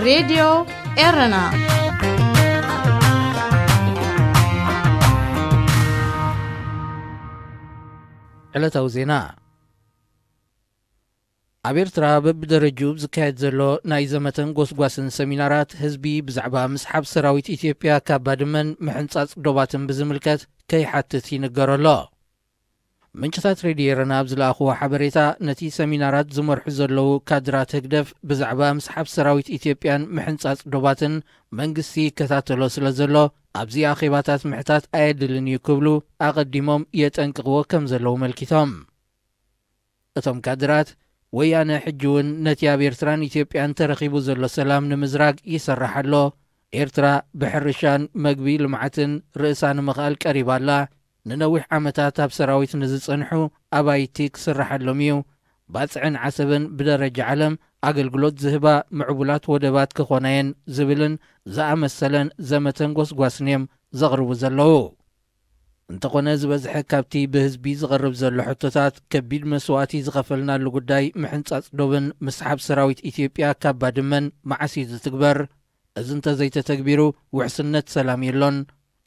ሬድዮ ኤረና። ዕለታዊ ዜና። ኣብ ኤርትራ በብደረጅኡ ብዝካየድ ዘሎ ናይ ዘመተን ጎስጓስን ሰሚናራት፣ ህዝቢ ብዛዕባ ምስሓብ ሰራዊት ኢትዮጵያ ካብ ባድመን ምሕንጻጽ ዶባትን ብዝምልከት ከይሓትት ይንገሮ ኣሎ። ምንጭታት ሬድዮ ኤረና ኣብ ዝለኣኽዎ ሓበሬታ፣ ነቲ ሰሚናራት ዝመርሑ ዘለዉ ካድራት ህግደፍ ብዛዕባ ምስሓብ ሰራዊት ኢትዮጵያን ምሕንጻጽ ዶባትን መንግስቲ ይከታተሎ ስለ ዘሎ፣ ኣብዚ ኣኼባታት ምሕታት ኣየድልን እዩ ክብሉ ኣቐዲሞም የጠንቅቕዎ ከም ዘለዉ መልኪቶም። እቶም ካድራት፣ ወያነ ሕጂ እውን ነቲ ኣብ ኤርትራን ኢትዮጵያን ተረኺቡ ዘሎ ሰላም ንምዝራግ ይሰርሕ ኣሎ። ኤርትራ ብሕርሻን መግቢ ልምዓትን ርእሳ ንምኽኣል ቀሪባ ኣላ። ንነዊሕ ዓመታት ኣብ ሰራዊት ንዝጸንሑ ኣባይቲ ክስርሓሎም እዩ። ባጽዕን ዓሰብን ብደረጃ ዓለም ኣገልግሎት ዝህባ ምዕቡላት ወደባት ክኾና እየን ዝብልን ዝኣመሰለን ዘመተን ጎስጓስን እዮም ዘቕርቡ ዘለዉ። እንተኾነ፣ ዝበዝሐ ካብቲ ብህዝቢ ዝቐርብ ዘሎ ሕቶታት፣ ከቢድ መስዋእቲ ዝኸፈልናሉ ጉዳይ ምሕንጻጽ ዶብን ምስሓብ ሰራዊት ኢትዮጵያ ካብ ባድመን መዓስ እዩ ዝትግበር? እዚ እንተዘይተተግቢሩ፣ ውሕስነት ሰላም የሎን።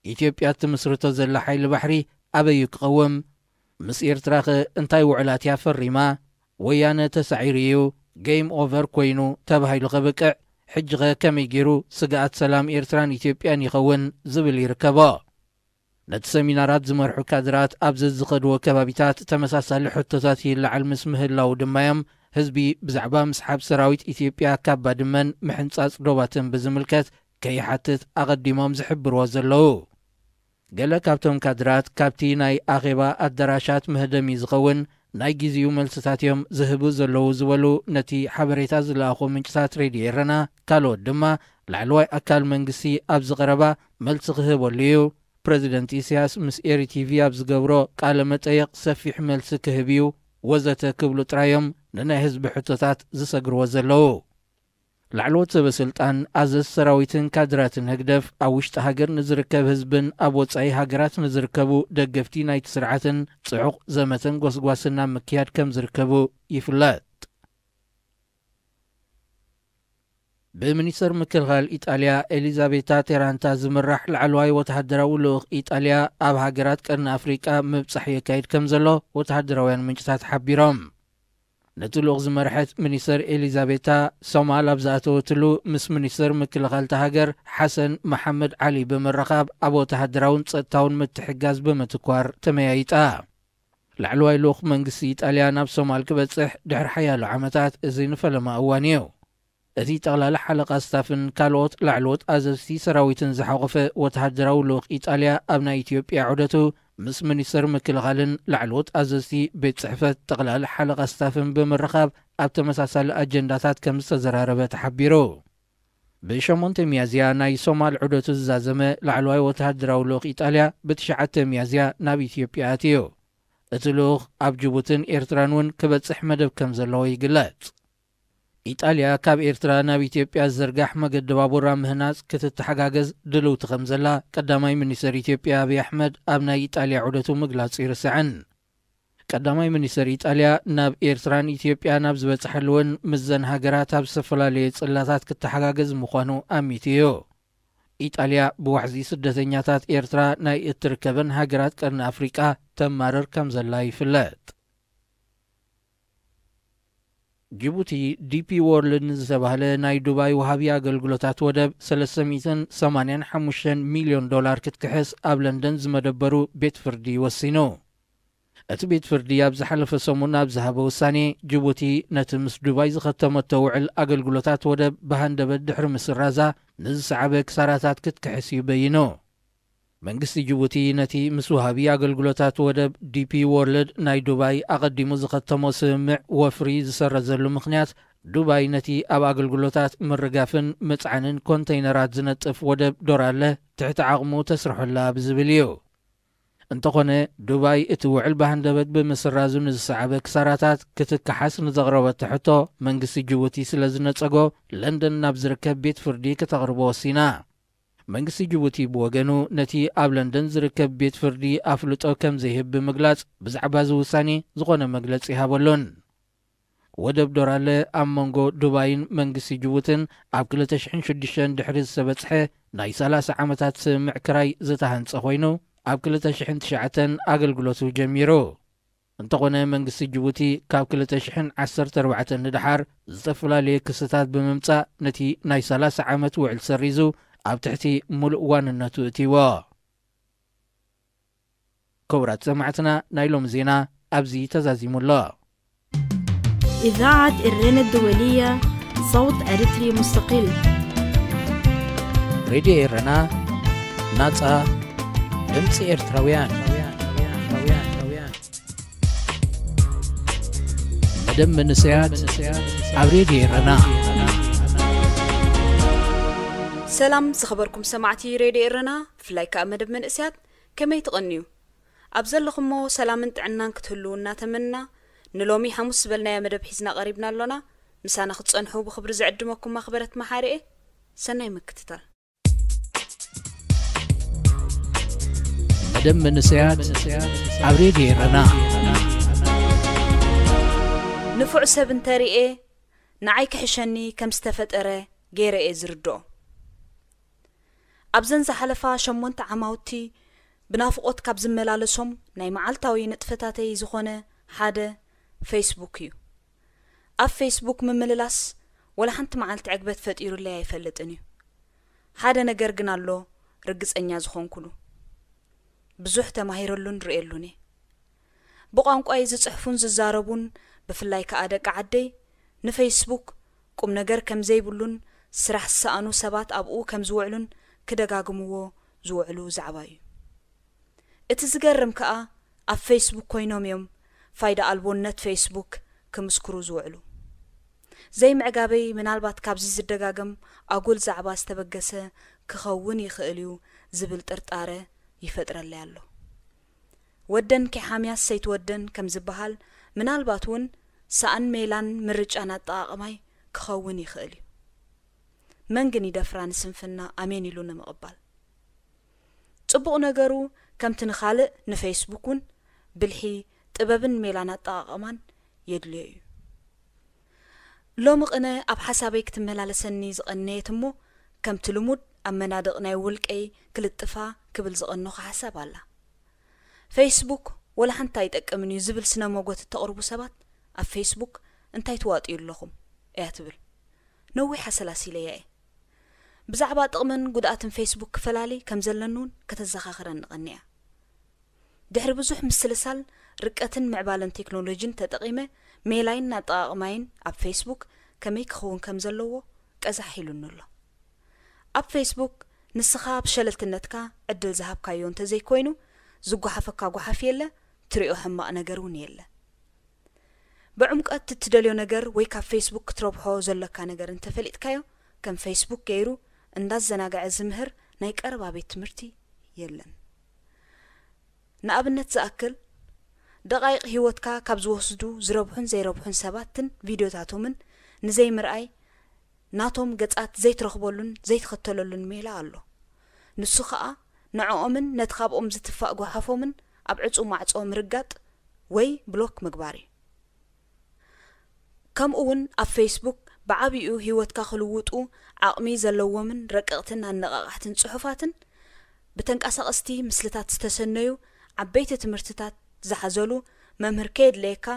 ኢትዮጵያ እትምስርቶ ዘላ ሓይሊ ባሕሪ ኣበይ እዩ ክቐውም? ምስ ኤርትራኸ እንታይ ውዕላት እያ ፈሪማ? ወያነ ተሳዒሩ እዩ፣ ጌም ኦቨር ኮይኑ ተባሂሉ ከብቅዕ፣ ሕጂኸ ከመይ ገይሩ ስግኣት ሰላም ኤርትራን ኢትዮጵያን ይኸውን ዝብል ይርከቦ። ነቲ ሰሚናራት ዝመርሑ ካድራት ኣብ ዘዝኸድዎ ከባቢታት ተመሳሳሊ ሕቶታት ይለዓል ምስ ምህላዉ ድማ እዮም ህዝቢ ብዛዕባ ምስሓብ ሰራዊት ኢትዮጵያ ካብ ባድመን ምሕንጻጽ ዶባትን ብዝምልከት ከይሓትት ኣቐዲሞም ዝሕብርዎ ዘለዉ። ገለ ካብቶም ካድራት ካብቲ ናይ ኣኼባ ኣዳራሻት መህደሚ ዝኸውን ናይ ግዜኡ መልስታት እዮም ዝህቡ ዘለዉ ዝበሉ ነቲ ሓበሬታ ዝለኣኹ ምንጭታት ሬድዮ ኤረና፣ ካልኦት ድማ ላዕለዋይ ኣካል መንግስቲ ኣብዚ ቀረባ መልሲ ክህበሉ እዩ፣ ፕረዚደንት ኢሳያስ ምስ ኤሪ ቲቪ ኣብ ዝገብሮ ቃለ መጠይቕ ሰፊሕ መልሲ ክህብ እዩ፣ ወዘተ ክብሉ ጥራዮም ንናይ ህዝቢ ሕቶታት ዝሰግርዎ ዘለዉ። ላዕለዎት ሰበ ስልጣን፣ ኣዘዝ ሰራዊትን ካድራትን ህግደፍ ኣብ ውሽጢ ሃገር ንዝርከብ ህዝብን ኣብ ወጻኢ ሃገራት ንዝርከቡ ደገፍቲ ናይቲ ስርዓትን ጽዑቕ ዘመተን ጎስጓስን ኣብ ምክያድ ከም ዝርከቡ ይፍለጥ። ብሚኒስተር ምክልኻል ኢጣልያ ኤሊዛቤታ ቴራንታ ዝምራሕ ላዕለዋይ ወተሃደራዊ ልኡኽ ኢጣልያ ኣብ ሃገራት ቀርኒ ኣፍሪቃ ምብጻሕ የካይድ ከም ዘሎ ወተሃደራውያን ምንጭታት ሓቢሮም። ነቲ ልኡኽ ዝመርሐት ሚኒስተር ኤሊዛቤታ፣ ሶማል ኣብ ዝኣተወትሉ ምስ ሚኒስተር ምክልኻል እታ ሃገር ሓሰን መሓመድ ዓሊ ብምርኻብ ኣብ ወተሃደራውን ጸጥታውን ምትሕግጋዝ ብምትኳር ተመያይጣ። ላዕለዋይ ልኡኽ መንግስቲ ኢጣልያ ናብ ሶማል ክበጽሕ ድሕሪ ሓያሎ ዓመታት እዚ ንፈለማ እዋን እዩ። እቲ ጠቕላሊ ሓለቓ ስታፍን ካልኦት ላዕለዎት ኣዘዝቲ ሰራዊትን ዝሓቖፈ ወተሃደራዊ ልኡኽ ኢጣልያ ኣብ ናይ ኢትዮጵያ ዑደቱ ምስ ሚኒስተር ምክልኻልን ላዕለዎት ኣዘዝቲ ቤት ጽሕፈት ጠቕላሊ ሓለቓ ስታፍን ብምርኻብ ኣብ ተመሳሳሊ ኣጀንዳታት ከም ዝተዘራረበ ተሓቢሩ። ብ8 ሚያዝያ ናይ ሶማል ዑደቱ ዝዛዘመ ላዕለዋይ ወተሃደራዊ ልኡኽ ኢጣልያ ብ9 ሚያዝያ ናብ ኢትዮጵያ ኣትዩ። እቲ ልኡኽ ኣብ ጅቡትን ኤርትራን እውን ክበጽሕ መደብ ከም ዘለዎ ይግለጽ። ኢጣልያ ካብ ኤርትራ ናብ ኢትዮጵያ ዝዝርጋሕ መገዲ ባቡር ኣብ ምህናጽ ክትተሓጋገዝ ድልውቲ ከም ዘላ ቀዳማይ ሚኒስተር ኢትዮጵያ ኣብይ ኣሕመድ ኣብ ናይ ኢጣልያ ዑደቱ ምግላጹ ይርስዕን። ቀዳማይ ሚኒስተር ኢጣልያ ናብ ኤርትራን ኢትዮጵያን ኣብ ዝበጽሓሉ እውን ምስዘን ሃገራት ኣብ ዝተፈላለየ ጽላታት ክተሓጋገዝ ምዃኑ ኣሚቱ እዩ። ኢጣልያ ብዋሕዚ ስደተኛታት ኤርትራ ናይ እትርከበን ሃገራት ቀርኒ ኣፍሪቃ ተማርር ከም ዘላ ይፍለጥ። ጅቡቲ፣ ዲፒ ዎርልድ ንዝተባህለ ናይ ዱባይ ወሃቢ ኣገልግሎታት ወደብ ሰለስተ ሚእትን ሰማንያን ሓሙሽተን ሚልዮን ዶላር ክትክሕስ ኣብ ለንደን ዝመደበሩ ቤት ፍርዲ ወሲኑ። እቲ ቤት ፍርዲ ኣብ ዝሓለፈ ሰሙን ኣብ ዝሃቦ ውሳኔ፣ ጅቡቲ ነቲ ምስ ዱባይ ዝኸተመቶ ውዕል ኣገልግሎታት ወደብ ብሃንደበት ድሕሪ ምስራዛ ንዝሰዓበ ክሳራታት ክትክሕስ እዩ በይኑ። መንግስቲ ጅቡቲ ነቲ ምስ ወሃቢ ኣገልግሎታት ወደብ ዲፒ ዎርልድ ናይ ዱባይ ኣቐዲሙ ዝኸተሞ ስምምዕ ወፍሪ ዝሰረዘሉ ምኽንያት፣ ዱባይ ነቲ ኣብ ኣገልግሎታት ምርጋፍን ምጽዓንን ኮንተይነራት ዝነጥፍ ወደብ ዶራለ ትሕቲ ዓቕሙ ተስርሖላ ብዝብል እዩ። እንተኾነ፣ ዱባይ እቲ ውዕል ብሃንደበት ብምስራዙ ንዝሰዓበ ክሳራታት ክትከሓስ ንዘቕረበቶ ሕቶ መንግስቲ ጅቡቲ ስለ ዝነጸጎ፣ ለንደን ናብ ዝርከብ ቤት ፍርዲ ክተቕርቦ ወሲና። መንግስቲ ጅቡቲ ብወገኑ፣ ነቲ ኣብ ለንደን ዝርከብ ቤት ፍርዲ ኣፍልጦ ከም ዘይህብ ብምግላጽ፣ ብዛዕባ እዚ ውሳኔ ዝኾነ መግለጺ ይሃበሉን። ወደብ ዶራለ ኣብ መንጎ ዱባይን መንግስቲ ጅቡትን ኣብ ክልተ ሽሕን ሽዱሽተን ድሕሪ ዝተበጽሐ ናይ ሰላሳ ዓመታት ስምምዕ ክራይ ዝተሃንጸ ኮይኑ፣ ኣብ ክልተ ሽሕን ትሽዓተን ኣገልግሎቱ ጀሚሩ። እንተኾነ መንግስቲ ጅቡቲ ካብ ክልተ ሽሕን ዓሰርተ ኣርባዕተን ንደሓር ዝተፈላለየ ክስታት ብምምጻእ ነቲ ናይ ሰላሳ ዓመት ውዕል ሰሪዙ ኣብ ትሕቲ ሙሉእ ዋንነቱ እትይዎ። ክቡራት ሰማዕትና ናይ ሎሚ ዜና ኣብዚ ተዛዚሙ ኣሎ። إذاعة إرينا الدولية، صوت أريتري مستقل. ሬድዮ ኤረና ናጻ ድምፂ ኤርትራውያን። መደብ መንእሰያት ኣብ ሬድዮ ኤረና። ሰላም ዝኸበርኩም ሰማዕቲ ሬድዮ ኤረና፣ ብፍላይ ከኣ መደብ መንእሰያት፣ ከመይ ትቐንዩ? ኣብ ዘለኹሞ ሰላምን ጥዕናን ክትህልዉ እናተመንና፣ ንሎሚ ሓሙስ ዝበልናዮ መደብ ሒዝና ቀሪብና ኣሎና። ምሳና ክትጸንሑ ብኽብሪ ዝዕድመኩም ማኽበረት መሓርኤ። ሰናይ ምክትታል። መደብ መንእሰያት ኣብ ሬድዮ ኤረና። ንፉዕ ሰብ እንተርእየ፣ ንዓይ ክሕሸኒ ከም ዝተፈጠረ ገይረ እየ ዝርድኦ። ኣብዘን ዝሓለፋ ሸሞንተ ዓማውቲ ብናፍቖት ካብ ዝመላለሶም ናይ መዓልታዊ ንጥፈታተይ ዝኾነ ሓደ ፌስቡክ እዩ። ኣብ ፌስቡክ ምምልላስ ወላ ሓንቲ መዓልቲ ዕግበት ፈጢሩለይ ኣይፈልጥን እዩ። ሓደ ነገር ግን ኣሎ ርግጸኛ ዝኾንኩሉ። ብዙሕ ተማሂረሉን ርእየሉን እየ። ብቋንቋይ ዝጽሕፉን ዝዛረቡን ብፍላይ ከኣ ደቂ ዓደይ ንፌስቡክ ቁም ነገር ከም ዘይብሉን ስራሕ ዝሰኣኑ ሰባት ኣብኡ ከም ዝውዕሉን ክደጋግምዎ ዝውዕሉ ዛዕባ እዩ። እቲ ዝገርም ከኣ ኣብ ፌስቡክ ኮይኖም እዮም ፋይዳ ኣልቦነት ፌስቡክ ክምስክሩ ዝውዕሉ። ዘይምዕጋበይ ምናልባት ካብዚ ዝደጋገም ኣጉል ዛዕባ ዝተበገሰ ክኸውን ይኽእል እዩ ዝብል ጥርጣረ ይፈጥረለይ ኣሎ። ወደን ኪሓምያስ ሰይትወደን ከም ዝበሃል ምናልባት እውን ሰኣን ሜላን ምርጫን ኣጠቓቕማይ ክኸውን ይኽእል እዩ። መን ግን ይደፍራ ንስንፍና ኣሜን ኢሉ ንምቕባል? ጽቡቕ ነገሩ ከምቲ ንኻልእ ንፌስቡክ እውን ብልሒ፣ ጥበብን ሜላን ኣጠቓቕማን የድልዮ እዩ። ሎሚ ቅነ ኣብ ሓሳበይ ክትመላለሰኒ ዝቐነየት እሞ ከምቲ ልሙድ ኣብ መናድቕ ናይ ውልቀይ ክልጥፋ ክብል ዝቐነኹ ሓሳብ ኣላ። ፌስቡክ ወላ ሓንቲ ኣይጠቅምን እዩ ዝብል ስነ ሞጎት እተቕርቡ ሰባት ኣብ ፌስቡክ እንታይ ትዋጥዩ ኣለኹም እያ ትብል። ነዊሕ ኣሰላሲለያ እየ። ብዛዕባ ጥቕምን ጉድኣትን ፌስቡክ ክፈላሊ ከም ዘለኒ እውን ከተዘኻኽረኒ ቀኒያ። ድሕሪ ብዙሕ ምስልሳል ርቀትን ምዕባለን ቴክኖሎጂን ተጠቒመ ሜላይን ኣጠቓቕማይን ኣብ ፌስቡክ ከመይ ክኸውን ከም ዘለዎ ቀዛሕ ኢሉኒ ኣሎ። ኣብ ፌስቡክ ንስኻ ብሸለልትነትካ ዕድል ዝሃብካዮ እንተዘይኮይኑ ዝጓሓፈካ ጓሓፍ የለ፣ ትሪኦ ሕማቕ ነገር እውን የለ። ብዕምቀት እትደልዮ ነገር ወይ ካብ ፌስቡክ ክትረብሖ ዘለካ ነገር እንተፈሊጥካዮ ከም ፌስቡክ ገይሩ እንዳዘናግዐ ዝምህር ናይ ቀረባ ቤት ትምህርቲ የለን። ንኣብነት ዝኣክል ደቓይቕ ህይወትካ ካብ ዝወስዱ ዝረብሑን ዘይረብሑን ሰባትን ቪድዮታቶምን ንዘይምርኣይ ናቶም ገጻት ዘይትረኽበሉን ዘይትኸተለሉን ሜላ ኣሎ። ንሱ ኸኣ ንዕኦምን ነቲ ካብኦም ዝትፋእ ጓሓፎምን ኣብ ዕጹው ማዕጾ ምርጋጥ ወይ ብሎክ ምግባር እዩ። ከምኡ እውን ኣብ ፌስቡክ ብዓቢኡ ህይወትካ ክልውጡ ዓቕሚ ዘለዎምን ረቀቕትን ኣነቓቓሕትን ጽሑፋትን ብተንቀሳቐስቲ ምስልታት ዝተሰነዩ ዓበይቲ ትምህርትታት ዝሓዘሉ መምህር ከየድለየካ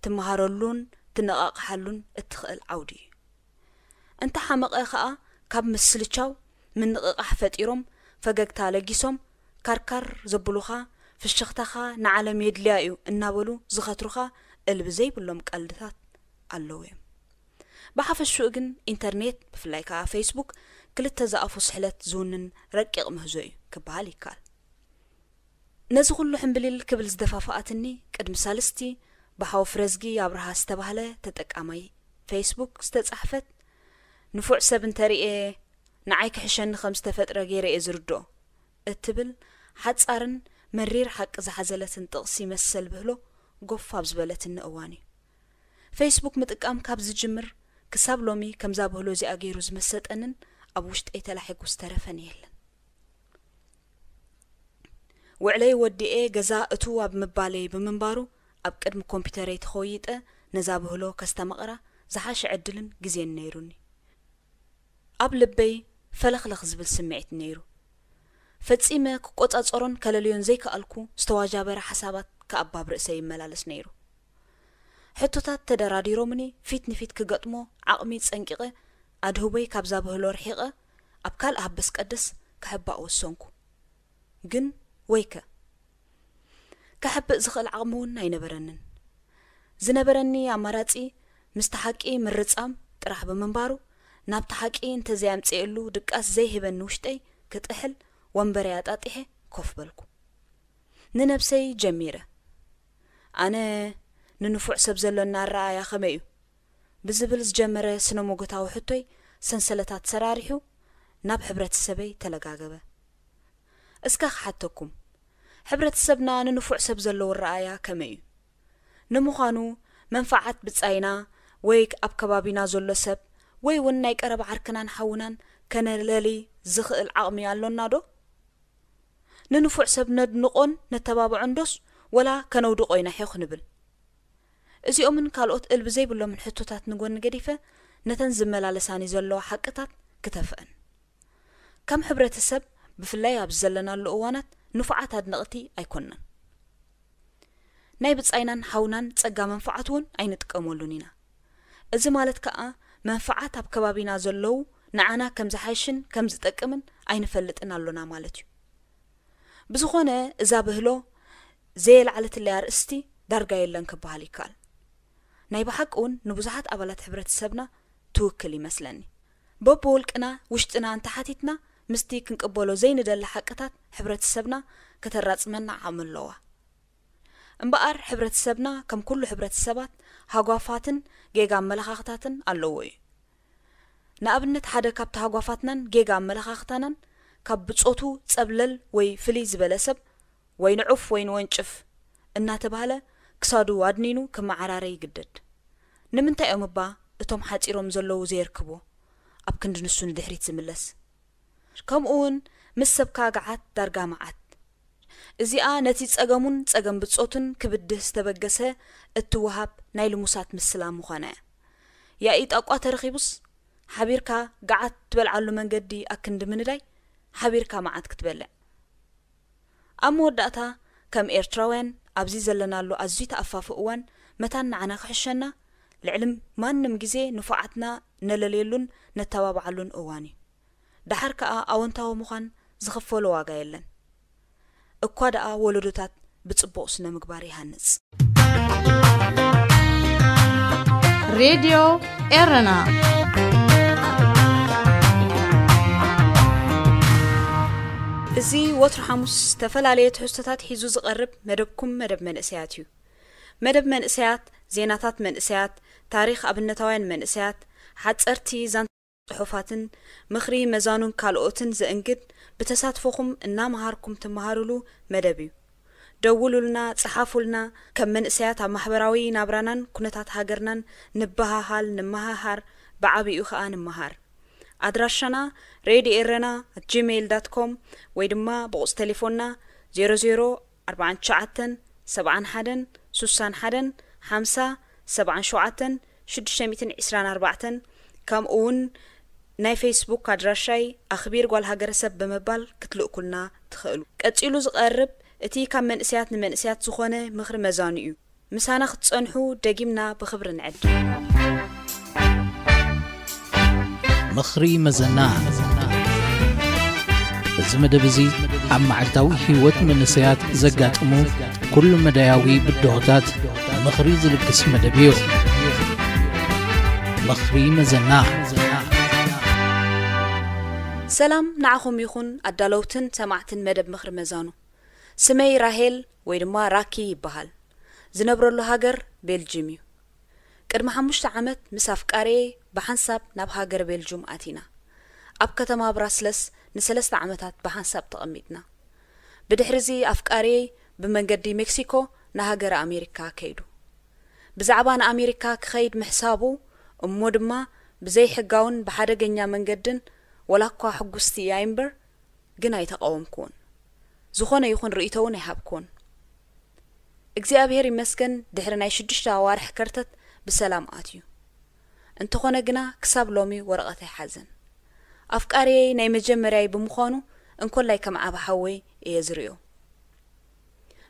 ትመሃረሉን ትነቓቕሓሉን እትኽእል ዓውዲ እዩ። እንተ ሓመቐ ኸኣ ካብ ምስልቻው ምንቕቓሕ ፈጢሮም ፈገግታ ለጊሶም ካርካር ዘብሉኻ ፍሽኽታኻ ንዓለም የድልያ እዩ እናበሉ ዝኸትሩኻ እልቢ ዘይብሎም ቀልድታት ኣለዉ እዮም። ብሓፈሽኡ ግን ኢንተርኔት ብፍላይ ከኣ ፌስቡክ ክልተ ዝኣፉ ስሕለት ዝውንን ረቂቕ ምህዞ እዩ ክበሃል ይከኣል። ነዚ ኩሉ ሕምብሊል ክብል ዝደፋፍኣትኒ ቅድሚ ሳልስቲ ብሓው ፍረዝጊ ኣብርሃ ዝተባህለ ተጠቃማይ ፌስቡክ ዝተጻሕፈት ንፉዕ ሰብ እንተርእየ ንዓይ ክሕሸኒ ከም ዝተፈጥረ ገይረ እየ ዝርድኦ እትብል ሓጻርን መሪር ሓቂ ዝሓዘለትን ጥቕሲ መሰል ብህሎ ጎፍ ኣብ ዝበለትኒ እዋን እዩ። ፌስቡክ ምጥቃም ካብ ዝጅምር ክሳብ ሎሚ ከምዛ ብህሎ እዚኣ ገይሩ ዝመሰጠንን ኣብ ውሽጠይ ተላሒጉ ዝተረፈን የለን። ውዕለይ ወዲኤ ገዛ እትው ኣብ ምባለይ ብምንባሩ ኣብ ቅድሚ ኮምፒተረይ ተኾይጠ ነዛ ብህሎ ከስተማቕራ ዝሓሸ ዕድልን ግዜን ነይሩኒ። ኣብ ልበይ ፈለኽለኽ ዝብል ስምዒት ነይሩ። ፈጺመ ክቆጻጸሮን ከለልዮን ዘይከኣልኩ ዝተዋጃበረ ሓሳባት ከኣ ኣብ ርእሰይ ይመላለስ ነይሩ። ሕቶታት ተደራዲሮምኒ ፊት ንፊት ክገጥሞ ዓቕሚ ጸንቂቐ ኣድህቦይ ካብዛ ብህሎ ርሒቐ ኣብ ካልእ ሃበስ ቀደስ ክሕባእ ወሰንኩ። ግን ወይከ! ከሕብእ ዝኽእል ዓቕሚ እውን ኣይነበረንን። ዝነበረኒ ኣማራጺ ምስቲ ሓቂ ምርጻም ጥራሕ ብምንባሩ፣ ናብቲ ሓቂ እንተዘይኣምጽኤሉ ድቃስ ዘይህበኒ ውሽጠይ ክጥሕል ወንበረይ ኣጣጢሐ ኮፍ በልኩ። ንነብሰይ ጀሚረ። ኣነ ንንፉዕ ሰብ ዘሎኒ ኣረኣእያ ከመይ እዩ? ብዝብል ዝጀመረ ስነ-ሞጎታዊ ሕቶይ ሰንሰለታት ሰራሪሑ ናብ ሕብረተሰበይ ተለጋገበ። እስከ ክሓተኩም፣ ሕብረተሰብና ንንፉዕ ሰብ ዘለዎ ኣረኣእያ ከመይ እዩ? ንምዃኑ መንፈዓት ብጻይና ወይ ኣብ ከባቢና ዘሎ ሰብ ወይ እውን ናይ ቀረባ ዓርክናን ሓውናን ከነለሊ ዝኽእል ዓቕሚ ኣሎና ዶ? ንንፉዕ ሰብ ነድንቖን ነተባብዖን ዶስ ወላ ከነውድቖ ኢና ሒኽ ንብል? እዚኦምን ካልኦት እልቢ ዘይብሎምን ሕቶታት ንጎኒ ገዲፈ፣ ነተን ዝመላለሳኒ ዘለዋ ሓቅታት ክተፍአን። ከም ሕብረተሰብ፣ ብፍላይ ኣብዚ ዘለናሉ እዋናት፣ ንፉዓት ኣድነቕቲ ኣይኮንናን። ናይ ብጻይናን ሓውናን ጸጋ መንፈዓት እውን ኣይንጥቀመሉን ኢና። እዚ ማለት ከኣ፣ መንፈዓት ኣብ ከባቢና ዘለዉ ንዓና ከም ዝሓይሽን ከም ዝጠቅምን ኣይንፈልጥን ኣሎና ማለት እዩ። ብዝኾነ፣ እዛ ብህሎ ዘየልዓለትለይ ኣርእስቲ ዳርጋ የለን ክበሃል ይከኣል። ናይ ብሓቂ እውን ንብዙሓት ኣባላት ሕብረተሰብና ትውክል ይመስለኒ። በብውልቅና ውሽጥና እንተሓቲትና፣ ምስቲ ክንቅበሎ ዘይንደሊ ሓቅታት ሕብረተሰብና ከተራጽመና ዓቕሚ ኣለዋ። እምበኣር፣ ሕብረተሰብና ከም ኩሉ ሕብረተሰባት ሃጓፋትን ጌጋ ኣመለኻኽታትን ኣለዎ እዩ። ንኣብነት፣ ሓደ ካብቲ ሃጓፋትናን ጌጋ ኣመለኻኽታናን፣ ካብ ብጾቱ ጸብለል ወይ ፍልይ ዝበለ ሰብ፣ ወይ ንዑፍ ወይ ንወንጭፍ እናተባህለ ክሳዱ ኣድኒኑ ክመዓራረ ይግደድ። ንምንታይ እዮም እባ እቶም ሓጺሮም ዘለዉ ዘየርክቦ፣ ኣብ ክንዲ ንሱ ንድሕሪት ዝምለስ? ከምኡ እውን ምስ ሰብካ ገዓት ዳርጋ መዓት። እዚኣ ነቲ ጸገሙን ጸገም ብጾቱን ክብድህ ዝተበገሰ እትወሃብ ናይ ልሙሳት ምስላ ምዃና እያ። ያኢ ጣቋ ተረኺቡስ ሓቢርካ ገዓት ትበልዓሉ መንገዲ ኣክንዲ ምንዳይ ሓቢርካ መዓት ክትበልዕ። ኣብ መወዳእታ፣ ከም ኤርትራውያን ኣብዚ ዘለናሉ ኣዝዩ ተኣፋፊ እዋን መታን ንዓና ክሕሸና፣ ልዕሊ ማንም ግዜ ንፉዓትና ነለልየሉን ነተባብዓሉን እዋን እዩ። ደሓር ከኣ ኣወንታዊ ምዃን ዝኽፈሎ ዋጋ የለን። እኳ ደኣ ወለዶታት ብጽቡቕ ስነ ምግባር ይሃንጽ። ሬድዮ ኤረና። እዚ ወትሩ ሓሙስ ዝተፈላለየ ትሕዝቶታት ሒዙ ዝቐርብ መደብኩም መደብ መንእሰያት እዩ። መደብ መንእሰያት፣ ዜናታት መንእሰያት፣ ታሪኽ ኣብነታውያን መንእሰያት፣ ሓጸርቲ ዛንታ ጽሑፋትን ምኽሪ መዛኑን ካልኦትን ዘእንግድ ብተሳትፎኹም እናመሃርኩም ትመሃሩሉ መደብ እዩ። ደውሉልና፣ ጸሓፉልና። ከም መንእሰያት ኣብ ማሕበራዊ ናብራናን ኩነታት ሃገርናን ንበሃሃል፣ ንመሃሃር፣ ብዓቢኡ ኸኣ ንመሃር። ኣድራሻና ሬድዮ ኤረና ኣት ጂሜይል ዳት ኮም ወይ ድማ ብቑጽ ቴሌፎንና ዜሮ ዜሮ ኣርባዓን ትሽዓተን ሰብዓን ሓደን ሱሳን ሓደን ሓምሳ ሰብዓን ሸውዓተን ሽዱሽተ ሚእትን ዕስራን ኣርባዕተን፣ ከምኡ እውን ናይ ፌስቡክ ኣድራሻይ ኣኽቢር ጓል ሃገረሰብ ብምባል ክትልእኩልና ትኽእሉ። ቀጺሉ ዝቐርብ እቲ ካብ መንእሰያት ንመንእሰያት ዝኾነ ምኽሪ መዛኑ እዩ። ምሳና ክትጸንሑ ደጊምና ብኽብሪ ንዕድም። ምኽሪ መዘና። እዚ መደብ እዚ ኣብ መዓልታዊ ህይወት መንእሰያት ዘጋጥሙ ኩሉ መዳያዊ ብድሆታት ምኽሪ ዝልግስ መደብ እዩ። ምኽሪ መዘና። ሰላም ንዓኹም ይኹን ኣዳለውትን ሰማዕትን መደብ ምኽሪ መዛኑ። ስመይ ራሄል ወይ ድማ ራኪ ይበሃል። ዝነብረሉ ሃገር ቤልጅም እዩ። ቅድሚ ሓሙሽተ ዓመት ምስ ኣፍቃሪየይ ብሓንሳብ ናብ ሃገር ቤልጁም ኣቲና። ኣብ ከተማ ብራስለስ ንሰለስተ ዓመታት ብሓንሳብ ተቐሚጥና። ብድሕሪዚ ኣፍቃሪየይ ብመንገዲ ሜክሲኮ ንሃገረ ኣሜሪካ ከይዱ። ብዛዕባ ንኣሜሪካ ክኸይድ ምሕሳቡ፣ እሞ ድማ ብዘይሕጋውን ብሓደገኛ መንገድን፣ ወላ እኳ ሕጉስቲ እያ እምበር፣ ግን ኣይተቓወምኩዎን። ዝኾነ ይኹን ርእይቶ እውን ኣይሃብኩዎን። እግዚኣብሔር ይመስገን፣ ድሕሪ ናይ ሽዱሽተ ኣዋርሕ ከርተት ብሰላም ኣትዩ። እንተኾነ ግና ክሳብ ሎሚ ወረቐት ኣይሓዘን። ኣፍቃሪየይ ናይ መጀመርያይ ብምዃኑ እንኮላይ ከም ዓቢ ሓወይ እየ ዝርእዮ።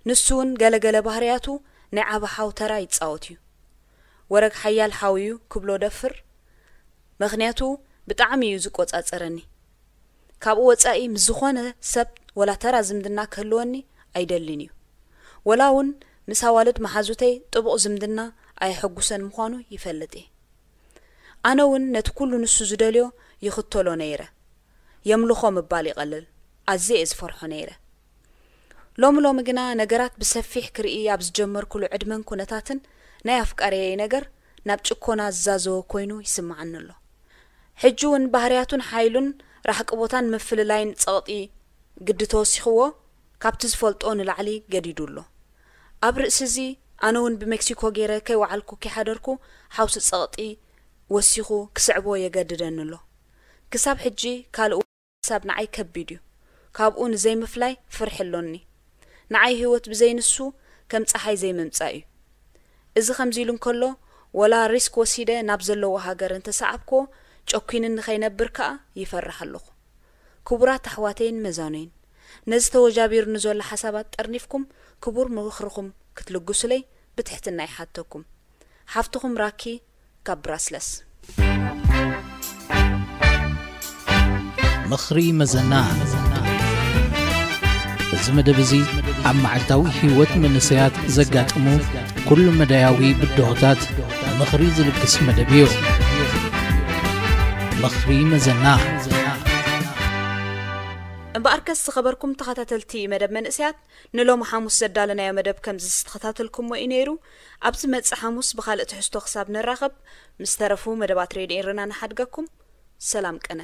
ንሱ እውን ገለገለ ባህርያቱ ናይ ዓቢ ሓው ተራ ይጻወት እዩ። ወረግ ሓያል ሓው እዩ ክብሎ ደፍር፣ ምኽንያቱ ብጣዕሚ እዩ ዝቆጻጸረኒ። ካብኡ ወጻኢ ምስ ዝኾነ ሰብ ወላ ተራ ዝምድና ክህልወኒ ኣይደልን እዩ። ወላ እውን ምስ ኣዋልድ መሓዙተይ ጥቡቕ ዝምድና ኣየሐጉሰን ምዃኑ ይፈልጥ እየ። ኣነ እውን ነቲ ኩሉ ንሱ ዝደልዮ ይኽተሎ ነይረ። የምልኾ ምባል ይቐልል። ኣዝየ እየ ዝፈርሖ ነይረ። ሎሚ ሎሚ ግና ነገራት ብሰፊሕ ክርኢ ኣብ ዝጀመርኩሉ ዕድመን ኩነታትን ናይ ኣፍቃሪየይ ነገር ናብ ጭኮና ዝዛዘወ ኮይኑ ይስምዓኒ ኣሎ። ሕጂ እውን ባህርያቱን ሓይሉን ራሕቂ ቦታን ምፍልላይን ጸቕጢ ግዲ ተወሲኽዎ ካብቲ ዝፈልጦ ንላዕሊ ገዲዱ ኣሎ። ኣብ ርእሲ እዚ ኣነ እውን ብሜክሲኮ ገይረ ከይወዓልኩ ከይሓደርኩ ሓውሲ ጸቕጢ ወሲኹ ክስዕቦ የገድደኒ ኣሎ። ክሳብ ሕጂ ካልእ ሓሳብ ንዓይ ከቢድ እዩ። ካብኡ ንዘይምፍላይ ፍርሒ ኣሎኒ። ንዓይ ህይወት ብዘይ ንሱ ከም ጸሓይ ዘይምምጻእ እዩ። እዚ ከምዚ ኢሉ እንከሎ፣ ወላ ሪስክ ወሲደ ናብ ዘለዎ ሃገር እንተሰዓብክዎ፣ ጨኲንኒ ከይነብር ከኣ ይፈርሕ ኣለኹ። ክቡራት ኣሕዋተይን መዛኖይን፣ ነዚ ተወጃቢሩኒ ዘሎ ሓሳባት ጠርኒፍኩም ክቡር ምኽርኹም ክትልግሱለይ ብትሕትና ይሓተኩም። ሓፍትኹም ራኪ ካብ ብራስለስ። ምኽሪ መዘና። እዚ መደብ እዚ ኣብ መዓልታዊ ህይወት መንእሰያት ዘጋጥሙ ኩሉ መዳያዊ ብድሆታት ምኽሪ ዝልግስ መደብ እዩ። ምኽሪ መዘና። እምበኣርከስ ዝኸበርኩም ተኸታተልቲ መደብ መንእሰያት፣ ንሎሚ ሓሙስ ዘዳለናዮ መደብ ከምዚ ዝተኸታተልኩሞ እዩ ነይሩ። ኣብ ዝመጽእ ሓሙስ ብኻልእ ትሕዝቶ ክሳብ ንራኸብ፣ ምስ ተረፉ መደባት ሬድዮ ኤረና ንሓድገኩም። ሰላም ቅነ።